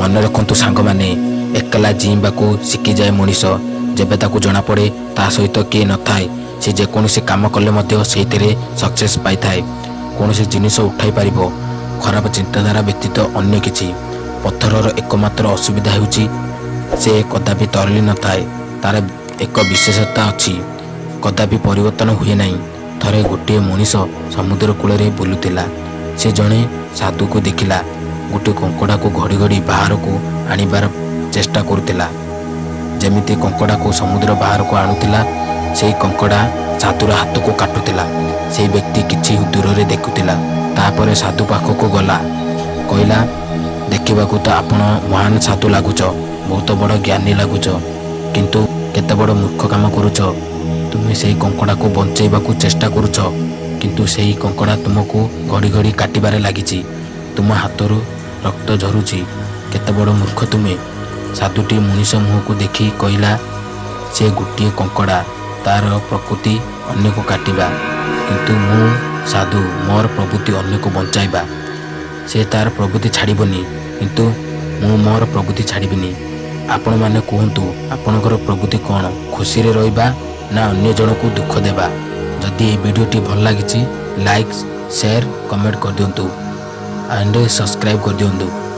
ମନେ ରଖନ୍ତୁ ସାଙ୍ଗମାନେ, ଏକଲା ଜିଇଁବାକୁ ଶିଖିଯାଏ ମଣିଷ। ଯେବେ ତାକୁ ଜଣାପଡ଼େ ତା ସହିତ କିଏ ନଥାଏ, ସେ ଯେକୌଣସି କାମ କଲେ ମଧ୍ୟ ସେଇଥିରେ ସକ୍ସେସ୍ ପାଇଥାଏ। କୌଣସି ଜିନିଷ ଉଠାଇ ପାରିବ ଖରାପ ଚିନ୍ତାଧାରା ବ୍ୟତୀତ ଅନ୍ୟ କିଛି। ପଥରର ଏକମାତ୍ର ଅସୁବିଧା ହେଉଛି, ସେ କଦାପି ତରଳି ନଥାଏ। ତାର ଏକ ବିଶେଷତା ଅଛି, କଦାପି ପରିବର୍ତ୍ତନ ହୁଏ ନାହିଁ। ଥରେ ଗୋଟିଏ ମଣିଷ ସମୁଦ୍ର କୂଳରେ ବୁଲୁଥିଲା। ସେ ଜଣେ ସାଧୁକୁ ଦେଖିଲା, ଗୋଟିଏ କଙ୍କଡ଼ାକୁ ଘଡ଼ି ଘଡ଼ି ବାହାରକୁ ଆଣିବାର ଚେଷ୍ଟା କରୁଥିଲା। ଯେମିତି କଙ୍କଡ଼ାକୁ ସମୁଦ୍ର ବାହାରକୁ ଆଣୁଥିଲା, ସେଇ କଙ୍କଡ଼ା ସାଧୁର ହାତକୁ କାଟୁଥିଲା। ସେଇ ବ୍ୟକ୍ତି କିଛି ଦୂରରେ ଦେଖୁଥିଲା। ତାପରେ ସାଧୁ ପାଖକୁ ଗଲା, କହିଲା, "ଦେଖିବାକୁ ତ ଆପଣ ମହାନ ସାଧୁ ଲାଗୁଛ, ବହୁତ ବଡ଼ ଜ୍ଞାନୀ ଲାଗୁଛ, କିନ୍ତୁ କେତେ ବଡ଼ ମୂର୍ଖ କାମ କରୁଛ। ତୁମେ ସେଇ କଙ୍କଡ଼ାକୁ ବଞ୍ଚେଇବାକୁ ଚେଷ୍ଟା କରୁଛ, କିନ୍ତୁ ସେଇ କଙ୍କଡ଼ା ତୁମକୁ ଘଡ଼ି ଘଡ଼ି କାଟିବାରେ ଲାଗିଛି। ତୁମ ହାତରୁ ରକ୍ତ ଝରୁଛି। କେତେ ବଡ଼ ମୂର୍ଖ ତୁମେ!" ସାଧୁଟି ମଣିଷ ମୁହଁକୁ ଦେଖି କହିଲା, "ସେ ଗୋଟିଏ କଙ୍କଡ଼ା, ତାର ପ୍ରକୃତି ଅନ୍ୟକୁ କାଟିବା। କିନ୍ତୁ ମୁଁ ସାଧୁ, ମୋର ପ୍ରବୃତ୍ତି ଅନ୍ୟକୁ ବଞ୍ଚାଇବା। ସେ ତାର ପ୍ରବୃତ୍ତି ଛାଡ଼ିବନି, କିନ୍ତୁ ମୁଁ ମୋର ପ୍ରବୃତ୍ତି ଛାଡ଼ିବିନି।" ଆପଣମାନେ କୁହନ୍ତୁ, ଆପଣଙ୍କର ପ୍ରବୃତ୍ତି କ'ଣ? ଖୁସିରେ ରହିବା ନା ଅନ୍ୟ ଜଣକୁ ଦୁଃଖ ଦେବା? ଯଦି ଏହି ଭିଡ଼ିଓଟି ଭଲ ଲାଗିଛି, ଲାଇକ୍, ସେୟାର, କମେଣ୍ଟ କରିଦିଅନ୍ତୁ ଆଣ୍ଡ ସବସ୍କ୍ରାଇବ୍ କରିଦିଅନ୍ତୁ।